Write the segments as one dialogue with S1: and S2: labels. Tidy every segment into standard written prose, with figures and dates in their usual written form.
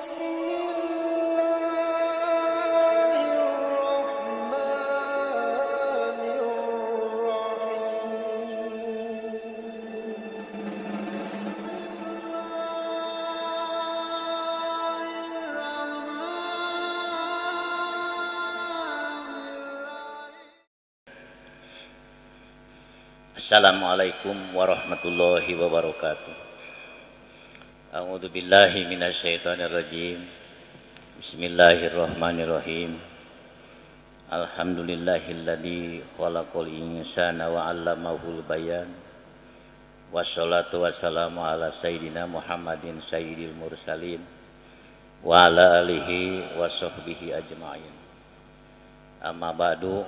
S1: Assalamualaikum warahmatullahi wabarakatuh. A'udzu billahi minasyaitonir rajim. Bismillahirrahmanirrahim. Alhamdulillahilladzi khalaqal insana wa 'allamahul bayan. Wassalatu wassalamu ala sayyidina Muhammadin sayyidil mursalin wa ala alihi wa sahbihi ajma'in. Amma ba'du.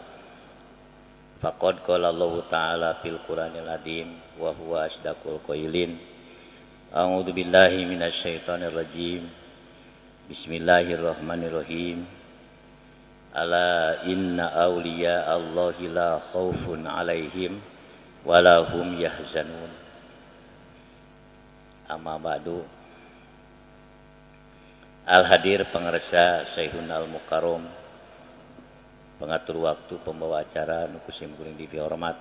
S1: Faqad qala Allahu ta'ala fil Qur'anil azim wa huwa asdaqul qailin. A'udzu billahi minasyaitonir rajim. Bismillahirrahmanirrahim. Ala inna awliya Allahi la khaufun 'alaihim wa la hum yahzanun. Amma ba'du. Al hadir pengersa Syekhun Al Mukarram, pengatur waktu pembawa acara nu ku simkuring dipihormat,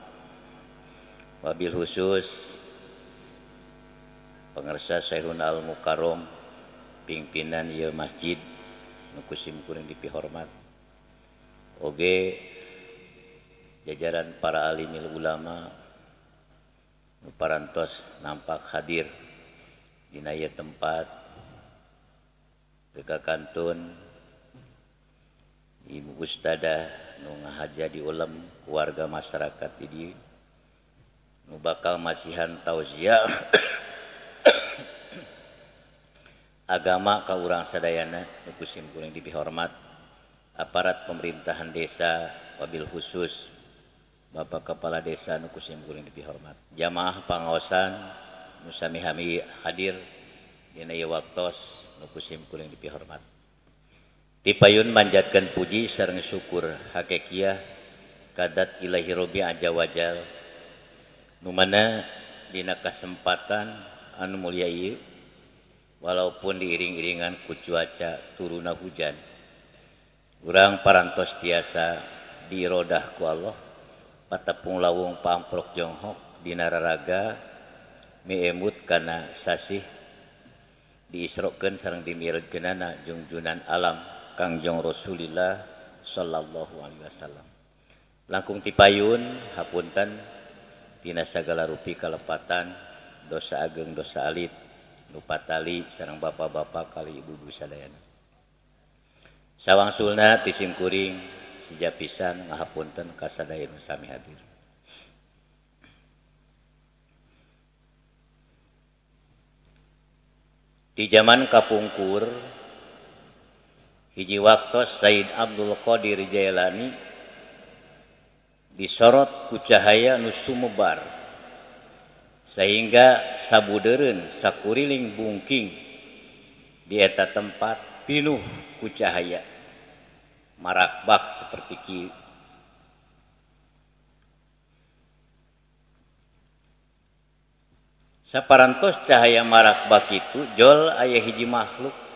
S1: wabil khusus pengersa Syekhun Al Mukarram pimpinan ieu masjid nu ku simkuring dipihormat, oge jajaran para alimil ulama nu parantos nampak hadir dina ieu tempat kekantun Ibu Ustadzah nu ngahaja di ulem keluarga masyarakat di dieu nu bakal masihan tausiah agama ka urang sadayana nu ku simkuring dipihormat, aparat pemerintahan desa wabil khusus Bapak Kepala Desa nu ku simkuring dipihormat, jamaah pangaosan nu sami-sami hadir dina ieu waktos nu ku simkuring dipihormat. Tipayun manjatkan puji sareng syukur hakekiah kadat ilahi robi aja wajal nu mana dina kasempatan anu mulia ieu walaupun diiring-iringan ku cuaca turuna hujan urang parantos tiasa dirodah ku Allah patepung lawung pamprok jonghok dina raraga miemut kana sasih diisrokeun sareng dimiredkeunana jungjunan alam Kangjeng Rasulillah sallallahu alaihi wasallam. Langkung tipayun hapunten tina sagala rupi kalepatan dosa ageng dosa alit nu patali sareng bapak-bapak kali ibu-ibu sadayana. Sawangsulna ti simkuring sija pisan ngahapunten ka sadaya nu sami hadir. Di zaman kapungkur hiji waktos Sayyid Abdul Qadir Jailani disorot ku cahaya nu sumebar sehingga sabudeureun sakuriling bungking di eta tempat pinuh ku cahaya marakbak seperti kieu. Saparantos cahaya marakbak itu jol aya hiji makhluk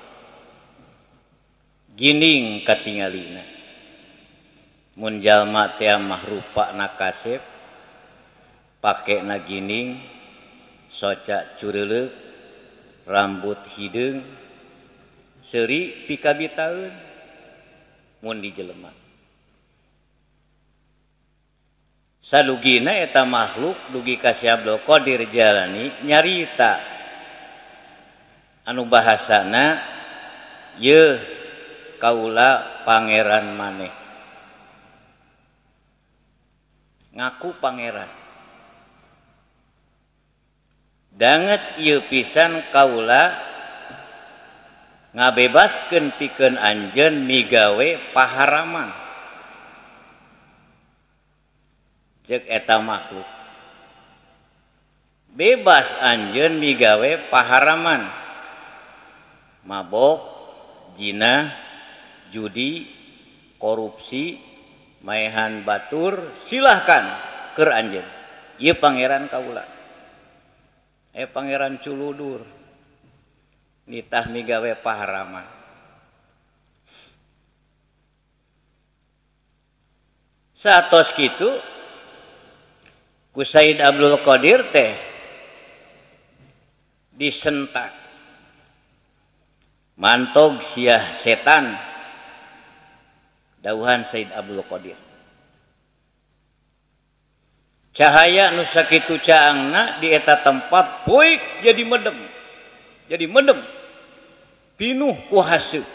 S1: gining katingalina mun jalma teh mah rupana kasep pakena gining soca cureuleuh rambut hideung seuri pikabitaeun mun di jelema. Sadugina eta makhluk dugi ka Syekh Abdul Qadir Jailani nyarita anu bahasana yeuh kaula pangeran maneh, ngaku pangeran danget ieu pisan kaula ngabebaskeun pikeun anjeun migawe paharaman. Ceuk eta makhluk bebas anjeun migawe paharaman, mabok, jinah, judi, korupsi, maehan batur, silahkan keur anjeun. Ieu pangeran kaula. Pangeran culudur. Nitah migawe paharaman. Saatos kitu ku Said Abdul Qadir teh disentak. Mantog siah setan dauhan Said Abdul Qadir. Cahaya nu sakitu caangna di eta tempat poik jadi medem. Jadi medem. Pinuh ku haseup.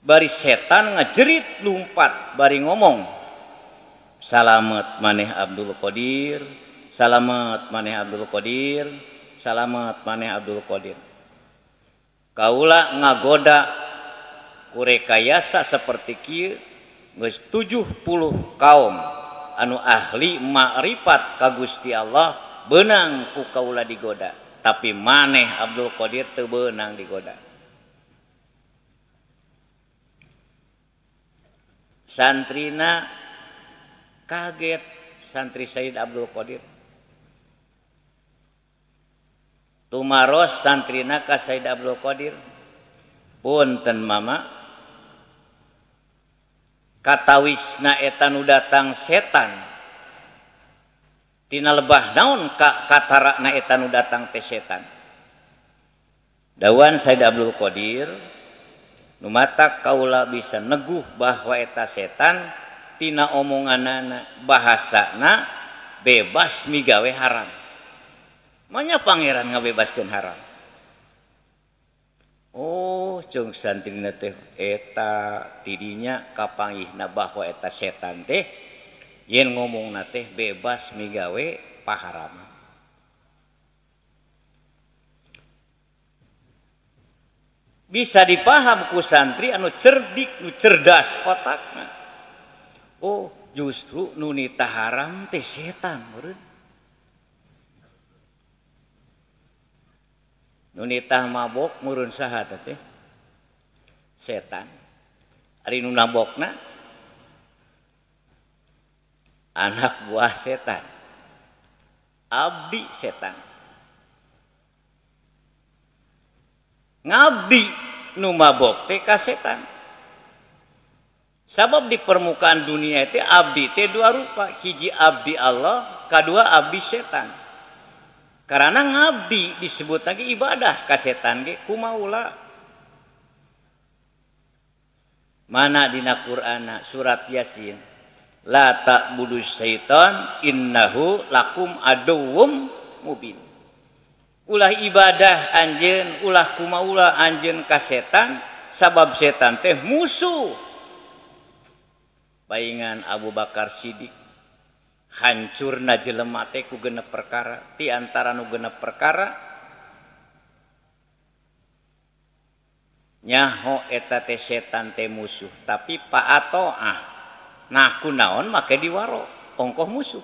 S1: Bari setan ngajerit lumpat bari ngomong. Salamet maneh Abdul Qadir, salamet maneh Abdul Qadir, salamet maneh Abdul Qadir. Kaula ngagoda kurekayasa seperti kieu geus 70 kaum anu ahli ma'rifat ka Gusti Allah beunang ku kaula digoda, tapi maneh Abdul Qadir teu beunang digoda. Santrina kaget, santri Said Abdul Qadir. Tumaros santrina ka Said Abdul Qadir. Punten mama, katawisna eta nu datang setan. Tina lebah naon ka katarana eta nu datang teh setan. Dawan Said Abdul Qadir nu matak kaula bisa neguh bahwa eta setan tina omonganana bahasana bebas migawe haram. Manya pangeran ngabebaskeun haram. Oh, cung santrina teh eta tidinya kapanggihna bahwa eta setan teh yen ngomongna teh bebas migawe paharam. Bisa dipaham ku santri anu cerdik, nu cerdas otakna. Oh, justru nu nitah haram teh setan meureun. Nu nitah mabok meureun saha teh? Setan. Ari nu nabokna anak buah setan. Abdi setan. Ngabdi nu mabok teh ka setan. Sabab di permukaan dunia teh abdi teh dua rupa, hiji abdi Allah, kadua abdi setan. Karena ngabdi disebut lagi ibadah ka setan ge kumaula. Mana dina Qur'ana surat Yasin, la ta'budu syaitan innahu lakum aduwwum mubin. Ulah ibadah anjeun, ulah kumaula anjeun ka setan, sabab setan teh musuh. Baingan Abu Bakar Siddiq hancurna jelema teh ku genep perkara, ti antara nu genep perkara nyaho eta teh setan teh musuh, tapi paatoah. Nah kunaon make diwaro ongkoh musuh.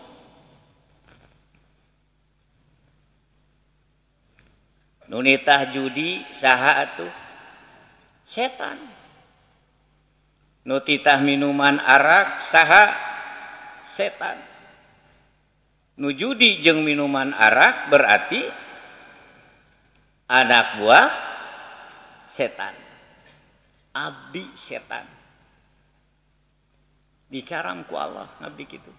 S1: Nu nitah judi saha atuh? Setan. Nu titah minuman arak saha? Setan. Nu judi jeung minuman arak berarti anak buah setan, abdi setan. Dicaram ku Allah ngabdi kitu.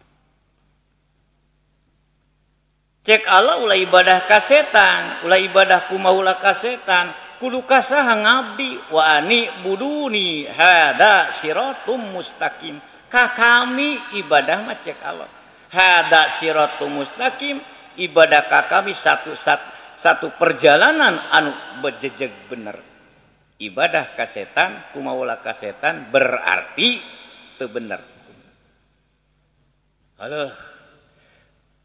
S1: Cek Allah ulah ibadah ka setan, ulah ibadah kumaula ka setan, kudu ka saha ngabdi wa ani buduni hada siratum mustaqim. Ka kami ibadah mah cek Allah. Hada siratum mustaqim, ibadah ka kami satu perjalanan anu bejejeg bener. Ibadah ka setan, kumaula ka setan berarti teu bener. Halo,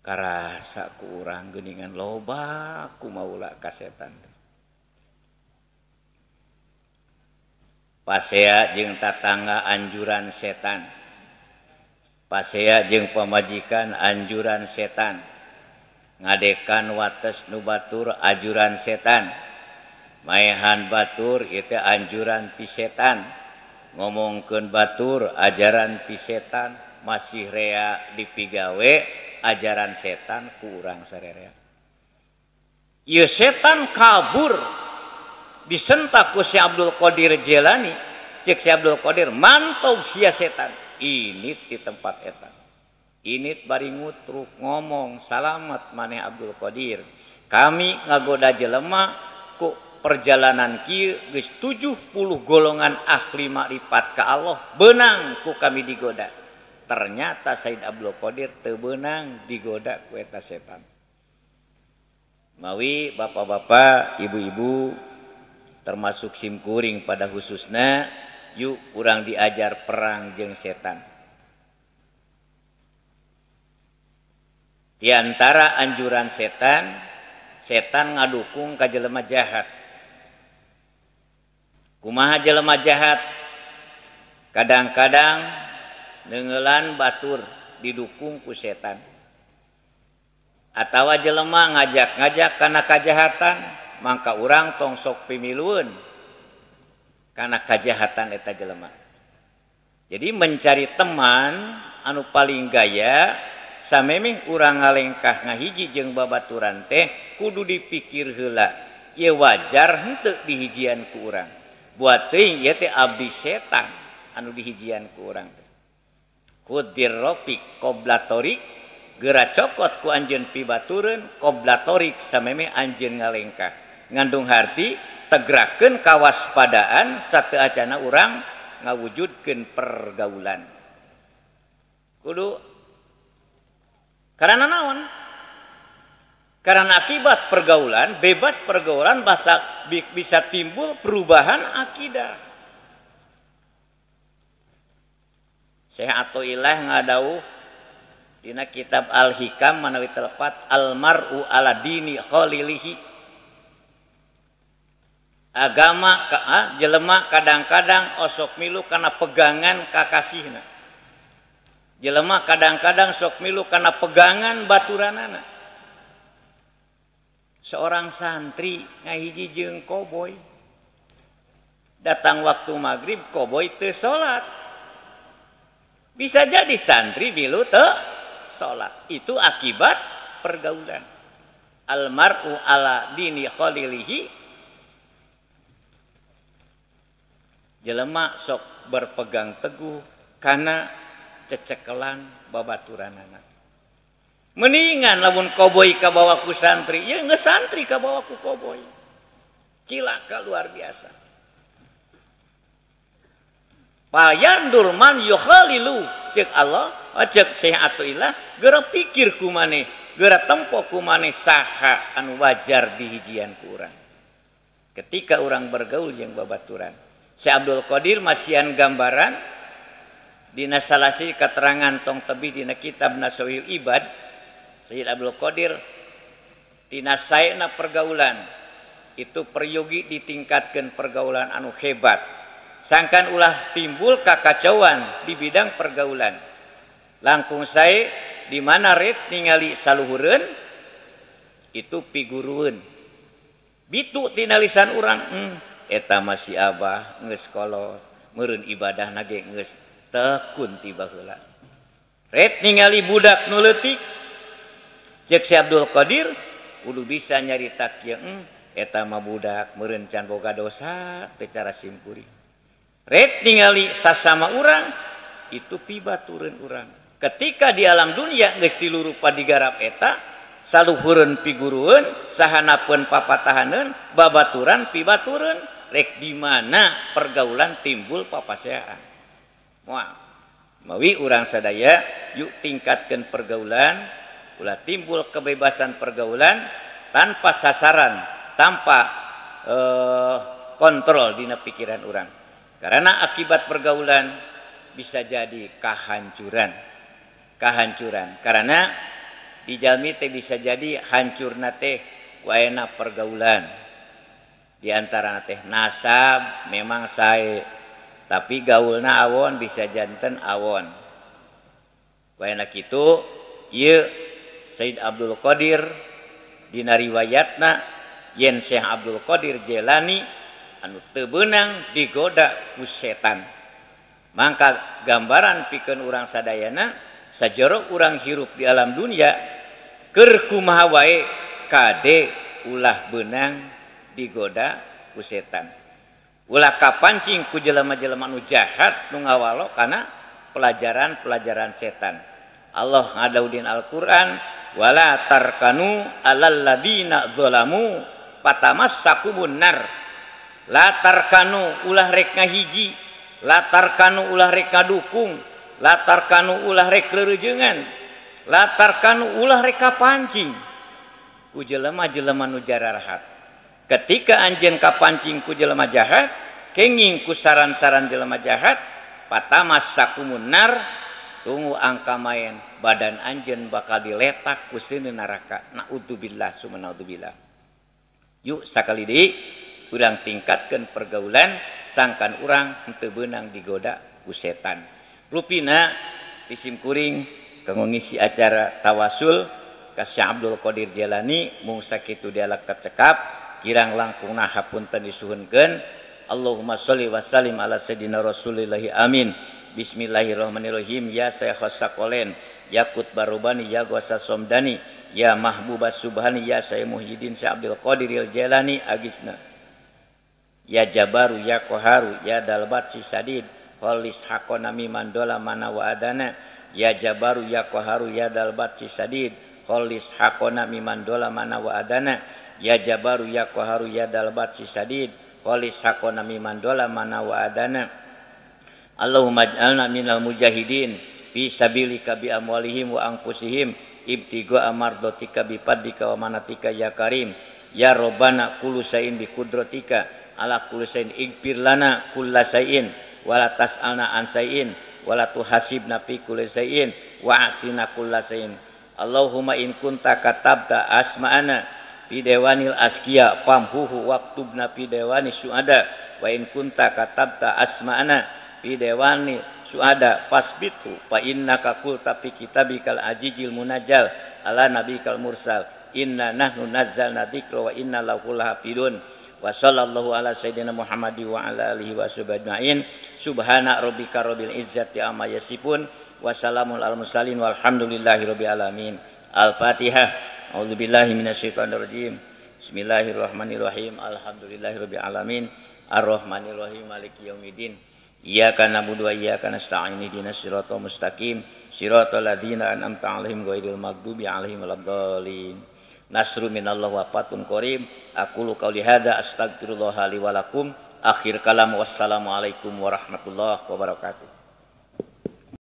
S1: karasa ku urang geuningan loba kumaula ka setan. Pasea jeung tatangga anjuran setan. Pasea jeung pamajikan anjuran setan. Ngadekan wates nu batur ajuran setan. Maehan batur ieu teh anjuran ti setan. Ngomongkeun batur ajaran ti setan, masih rea dipigawe ajaran setan ku urang sarerea. Ieu setan kabur. Disentak ku Syekh Abdul Qadir Jailani, cek Syekh Abdul Qadir mantog sia setan. Ini di tempat eta. Ini bari ngutruk ngomong salamat maneh Abdul Qadir. Kami ngagoda jelema ku perjalanan kieu geus 70 golongan ahli makrifat ka Allah beunang ku kami digoda. Ternyata Said Abdul Qadir teu beunang digoda ku eta setan. Mawi bapak-bapak, ibu-ibu termasuk simkuring pada khususna, yuk urang diajar perang jeung setan. Di antara anjuran setan, setan ngadukung ka jelema jahat. Kumaha jelema jahat? Kadang-kadang neungelan batur didukung ku setan. Atawa jelema ngajak-ngajak kana kajahatan, mangka urang tong sok pimilueun kana kajahatan eta jelema. Jadi mencari teman anu paling gaya samemeh urang ngalengkah ngahiji jeung babaturan teh kudu dipikir heula. Ieu wajar henteu dihijian ku urang. Buat teuing ieu teh abdi setan anu dihijian ku urang teh. Kudir rofik qobla torik, geura cokot ku anjeun pibatureun qobla torik samemeh anjeun ngalengkah. Ngandung harti tegrakeun kawaspadaan sateu acana urang ngawujudkeun pergaulan. Kudu karena naon? Karena akibat pergaulan, bebas pergaulan bisa timbul perubahan akidah. Syekh Athaillah ngadauh dina kitab Al-Hikam manawi telepat almar'u ala dini khalilihi. Agama jelema kadang-kadang osok milu kana pegangan kakasihna. Jelema kadang-kadang sok milu kana pegangan baturanana. Seorang santri ngahiji jeung koboy. Datang waktu maghrib koboy teu salat. Bisa jadi santri milu teu salat. Itu akibat pergaulan. Almar'u ala dini khalilihi. Jelema sok berpegang teguh kana cecekelan babaturanana. Mendingan lamun koboi kabawa ku santri, ya geus santri kabawa ku koboi. Cilaka luar biasa. Payandur man yukhalilu, cek Allah, cek Syekh Athaillah, geura pikir ku maneh, geura tempo ku maneh saha anu wajar dihijian ku urang. Ketika urang bergaul jeung babaturan. Syekh Abdul Qadir masihan gambaran dina salasi keterangan tong tebih dina kitab Nasawil Ibad. Sayyid Abdul Qadir tina saena pergaulan itu peryogi ditingkatkan pergaulan anu hebat. Sangkan ulah timbul kakacauan di bidang pergaulan. Langkung sae di mana ret ningali saluhureun itu pigurueun. Bitu tina lisan urang, eta masih abah geus kolot, meureun ibadah nage geus tekun ti baheula. Ret ningali budak nu leutik, cek si Abdul Qadir kudu bisa nyarita kieu, eta mah budak meureun can boga dosa teh cara simkuring. Ret ningali sasama urang itu pibatureun urang. Ketika di alam dunia geus tilu rupa digarap eta, saluhureun pigurueun, sahanapeun papatahaneun, babaturan pibatureun, rek di mana pergaulan timbul papaseaan. Moal. Mawi urang sadaya yuk tingkatkeun pergaulan, ulah timbul kebebasan pergaulan tanpa sasaran, tanpa kontrol dina pikiran urang. Karena akibat pergaulan bisa jadi kehancuran. Kehancuran. Karena di jalmi teh bisa jadi hancurna teh waena pergaulan. Di antara teh nasab memang sae, tapi gaulna awon bisa janten awon. Waena kitu ieu Sayyid Abdul Qadir dina riwayatna yen Syekh Abdul Qadir Jailani anu teu beunang digoda ku setan. Mangka gambaran pikeun urang sadayana sajero urang hirup di alam dunia keur kumaha wae kade ulah beunang digoda ku setan. Ulah kapancing ku jelema-jelema nu jahat nu ngawalo kana pelajaran-pelajaran setan. Allah ngadaudin Al-Qur'an wala tarkanu alal ladina zalamu patamassakumun nar. La tarkanu ulah rek ngahiji, la tarkanu ulah rek ngadukung, la tarkanu ulah rek reurejeungan, la tarkanu ulah rek kapancing ku jelema-jelema nu jararhat. Ketika anjeun kapancing ku jelema jahat, kenging ku saran-saran jelema jahat, patamassakumun nar, tunggu angka main badan anjeun bakal diletak ku seuneu neraka. Naudzubillah summa naudzubillah. Yuk sakali deui urang tingkatkeun pergaulan sangkan urang henteu beunang digoda ku setan. Rupina ti simkuring kanggo ngisi acara tawasul ka Syekh Abdul Qadir Jailani mung sakitu dialek cekap kirang langkungna hapunten disuhunkeun. Allahumma sholli wa sallim ala sayyidina Rasulillahi amin. Bismillahirrahmanirrahim. Ya Syekh Sakolen, ya Qutbarubani, ya Ghasa Somdani, ya Mahbubas Subhani, ya Syekh Muhyiddin Syekh Abdul Qadir Jailani agisna. Ya Jabaru, ya Qaharu, ya Dalbat Sisadid, Holis Hakonami Mandola Mana wa Adana. Ya Jabaru, ya Qaharu, ya Dalbat Sisadid, Holis Hakonami Mandola Mana wa Adana. Ya Jabaru, ya Qaharu, ya Dalbat Sisadid, Holis Hakonami Mandola Mana wa Adana. Allahumma ij'alna minal mujahidin fi sabilika bi amwalihim wa anfusihim ibtigha amardatika bi fadlika wa manatika ya karim. Ya Rabbana kullu syai'in bi qudratika ala kulli syai'in ighfir lana kulla syai'in wa la tas'alna an syai'in wa la tuhasibna fi kulli syai'in wa atina kulla syai'in. Allahumma in kunta katabta asma'ana fi dewanil askiya famhuhu waktubna fi dewani su'ada wa in kunta katabta asma'ana fi dewani su'ada fasbitu fa innaka qulta fi kitabikal ajijil munajjal ala nabikal mursal inna nahnu nazzalna dzikra wa inna lahu lahafidun. Wa sallallahu ala sayyidina Muhammadi wa ala alihi wa sahbihi ajmain. Subhana rabbika rabbil izzati amma yasifun wa salamun alal mursalin walhamdulillahi rabbil alamin. Al-Fatihah. A'udzubillahi minasyaitonir rajim. Bismillahirrahmanirrahim. Alhamdulillahi rabbil alamin. Arrahmanirrahim. Maliki yaumiddin. Iyyaka na'budu wa iyyaka nasta'in. Ihdinas siratal mustaqim. Siratal ladzina an'amta 'alaihim ghairil maghdubi 'alaihim waladdallin. Nasru minallah wa fatun qarib. Aqulu qauli hadza astaghfirullah li wa lakum. Akhir kalam wassalamualaikum warahmatullahi wabarakatuh.